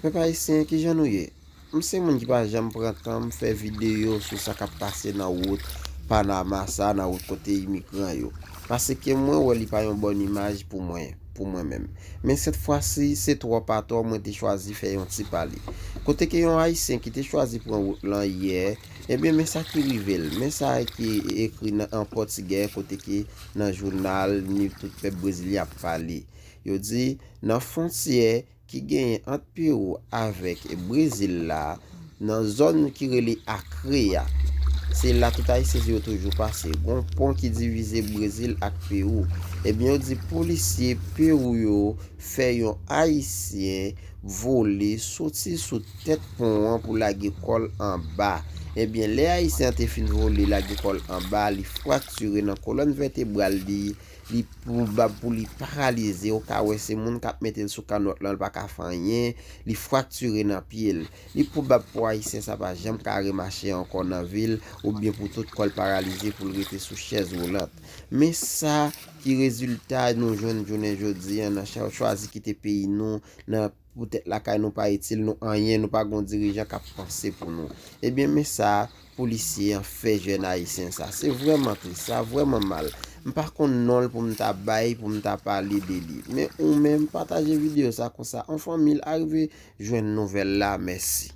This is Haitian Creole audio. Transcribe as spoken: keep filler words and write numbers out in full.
Pèp ayisyen, kijan nou ye? M se moun ki pa janm pran tan m fè videyo sou sa k ap pase nan wout Panama sa, nan wout kote imigran yo. Paske mwen wè li pa yon bòn imaj pou mwen, pou mwen menm. Men sèt fwa si, se twò pa twò, mwen te chwazi fè yon ti pale. Kote ke yon ayisyen ki te chwazi pran wout lan yè, ebyen men sa ki rive l, men sa ki ekri nan, an pòtigè, kote ke nan jounal, ni tout pèp brezilyen ap pale. Yo di, nan fwontyè ki genyen ant Pewou avèk Brezil la, nan zòn ki rele Akre a. Se la tout ayisyen yo toujou pase. Gon pon ki divize Brezil ak Pewou. Ebyen, yo di polisye Pewou yo fè yon ayisyen vole soti sou tèt pon an pou lage kò l anba. Ebyen, lè ayisyen an te fin vole lage kò l anba, li fraktire nan kolòn vètebral li, li pwobab pou li paralize, ou ka wè se moun k ap mete l sou kannòt lan, l pa ka fè anyen, li fraktire nan pye l. Li pwobab pou ayisyen sa pa janm ka remache ankò nan vi l, oubyen pou tout kò l paralize pou l rete sou chèz woulant. Men sa ki rezilta nou jwenn jounen jodi a nan chwa-, chwazi kite peyi nou, nan poutèt lakay nou pa itil nou anyen, nou pa gon dirijan k ap panse pou nou. Ebyen, men sa polisye an fè jèn ayisyen sa. Se vrèman tris, sa vrèman mal. M pa konn non l pou m ta bay, pou m ta pale de li. Men ou menm, pataje videyo sa konsa, an fanmi l, arive jwenn nouvèl la. Mèsi.